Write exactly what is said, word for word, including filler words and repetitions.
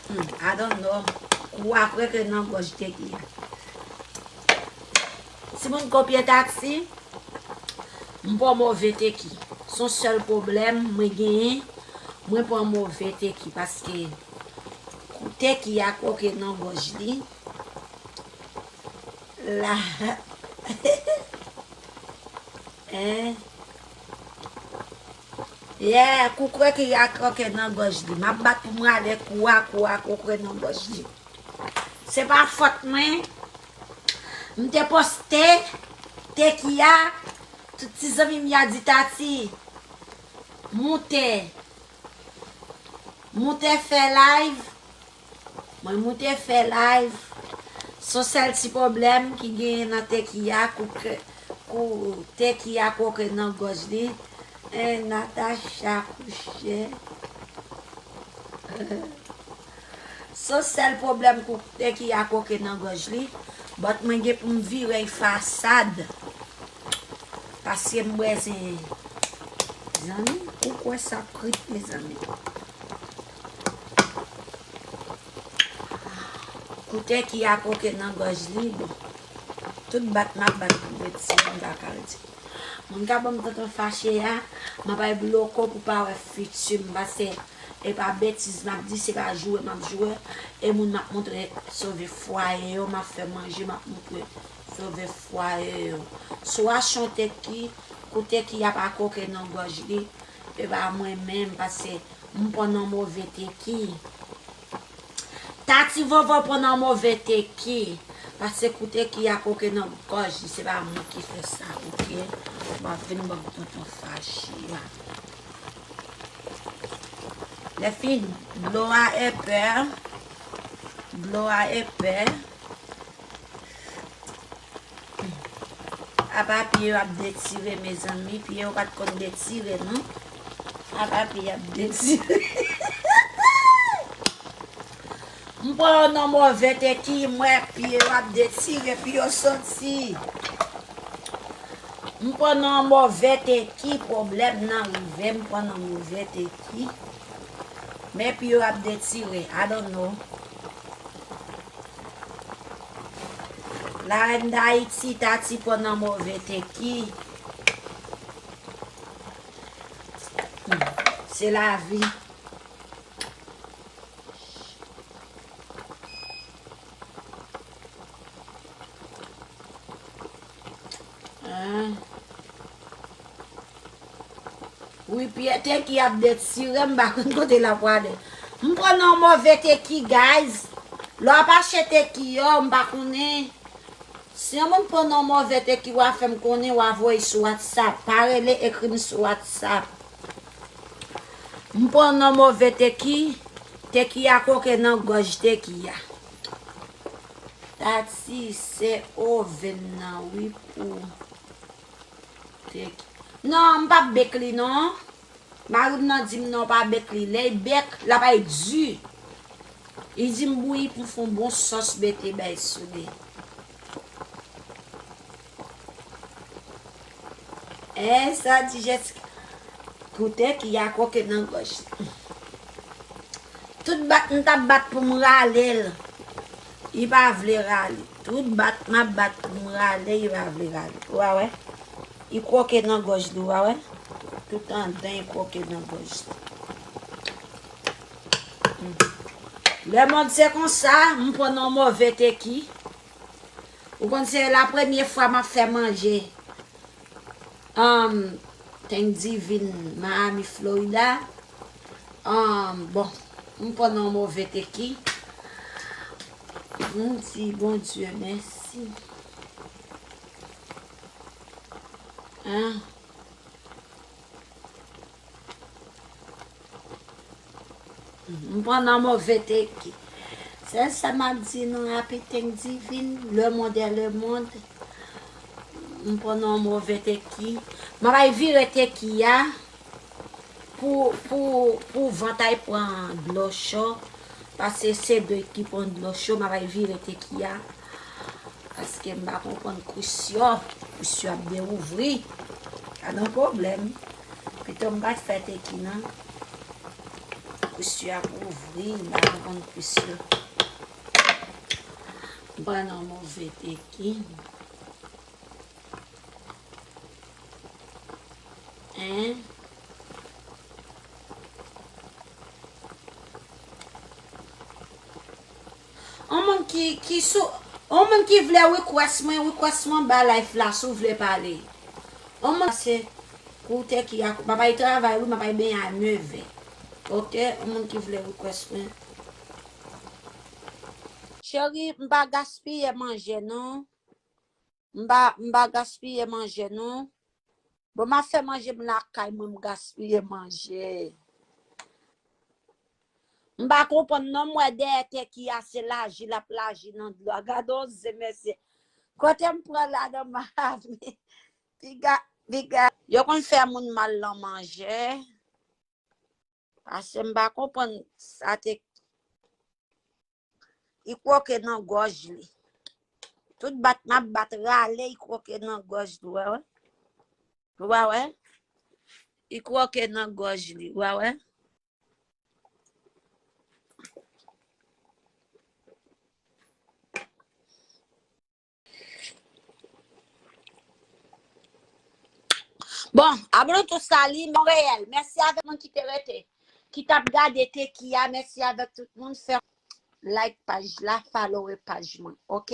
Hmm, I don't know. Kou a kweke nan gòj Teki a. Timoun, kopye Tati, m pran move Teki. Se yon sèl pwoblèm mwen genyen, mwen pran move Teki paske kou Teki a kweke nan gòj li. La. Hein? Yeah, kou kweke a kweke nan gòj li. M ap bat pou m rale kou a, kou a kweke nan gòj li. Se pa fòt mwen. M te poste Teki a, tout ti zanmi m yo di Tati, moute, moute fè live. Mwen moute fè live. Se yon sèl ti pwoblèm ki genyen nan Teki a, kou kre-, kou Teki a kweke nan gòj li. Eh, Natacha kouche. Se yon sèl pwoblèm kou Teki a kweke nan gòj li. But mwen gen pou m vire l fasad. Paske m bwè zen. Zanmi, ou kwè sa krit, mezanmi. Kou Teki a kweke nan gòj li, bon. Tout bat m ap bat pou betiz, m pa ka di. Moun ka ban m tonton fache a, m ap al bloko pou pa wè fiti m, paske e pa betiz m ap di, se pa jwe m ap jwe, e moun m ap montre sove fwaye yo, m ap fè manje, m ap montre sove fwaye yo. Si w achte yon Teki, kou Teki a pa kweke nan gòj li, e pa mwen menm, paske m pran nan move Teki. Tati Vovo pran nan move Teki. Paske kou Teki a kweke nan gòj li, se pa mwen ki fè sa, oke? W ap vin ban m tonton fache a. Lè fini, dlo a epè. Dlo a epè. Apa pye yo ap detire, mezanmi. Pye yo pa t konn detire, non. Apa pye ap detire. M pran yon non move Teki, m wè pye yo ap detire, pye yo soti. M pran non move Teki, pwoblèm nan rive, m pran non move Teki. Men pye yo ap detire, I don't know. Larèn Dayiti, Tati pran nan move Teki. Hmm. Se lavi. Hein? Wi, pye Teki ap detire, m pa konn kote l ap prale. M pran nan move Teki, guys. Lè w ap achte Teki yo, m pa konnen. Si yon moun pran nan move Teki, w a fè m konnen, w a voye sou WhatsApp. Pa rele, ekri m sou WhatsApp. M pran nan move Teki, Teki a kweke nan gòj Teki a. Tati, se oven nan, wi, pou Teki. Non, m p ap bake li, non. Mari m nan di m non, pa bake li. Lè l bake, l ap bay di. Li di m bouyi pou m fè yon bon sòs mete bay sou li. Eh, sa di Jessica. Kou Teki a kweke nan gòj. Tout bat m t ap bat pou m rale l. Li pa vle rale. Tout bat m ap bat pou m rale, li pa vle rale. Ou pa wè? Li kweke nan gòj li, ou pa wè? Tout andan li kweke nan gòj li. Hmm. Lemonn se konsa, m pran yon move Teki. Ou konn se la premye fwa m ap fè manje. Um, Thanksgiving, Miami, Florida. Um, bon, m pran yon move Teki. M di Bondye mèsi. Hein? M pran nan move Teki. Se sa m ap di nou, Happy Thanksgiving, le monde est le monde. M pran nan move Teki. M ap al vire Teki a pou, pou, pou vant ay pran dlo cho. Paske se dlo ki pran dlo cho, m ap al vire Teki a. Paske m pa konprann kwis yo. Kwis yo ap dewouvri. Pa gen pwoblèm. Pito m pa t fè Teki nan. Kwis yo ap ouvri, m pa konprann kwis yo. M pran nan move tekin. Hein? On moun ki, ki sou, on moun ki vle request mwen, request mwen ba live la si w vle pale. On moun se koute ki a, m ap al travay wi, m ap al benyen a nèv è. Ok, on moun ki vle request mwen. Cheri, m pa gaspiye manje non. M pa, m pa gaspiye manje non. Bon, m ap fè manje m lakay mwen, m gaspiye manje. M pa konprann non, m wè dèyè tèk ki a se laji, l ap laji nan dlo a. Gade yon zen, mesye. Kote m pran la nan mavi? Piga, piga. Yo konn fè moun mal nan manje. Paske m pa konprann sa te. Li kwoke nan gòj li. Tout bat m ap bat rale, li kwoke nan gòj li, w wè, wè. W wè, wè. Li kwoke nan gòj li, w wè, wè. Bon, abone tou sali, Monreyèl. Mèsi avèk moun ki te rete, ki t ap gade Teki a. Mèsi avèk tout moun. Fè like paj la, follow paj mwen, ok?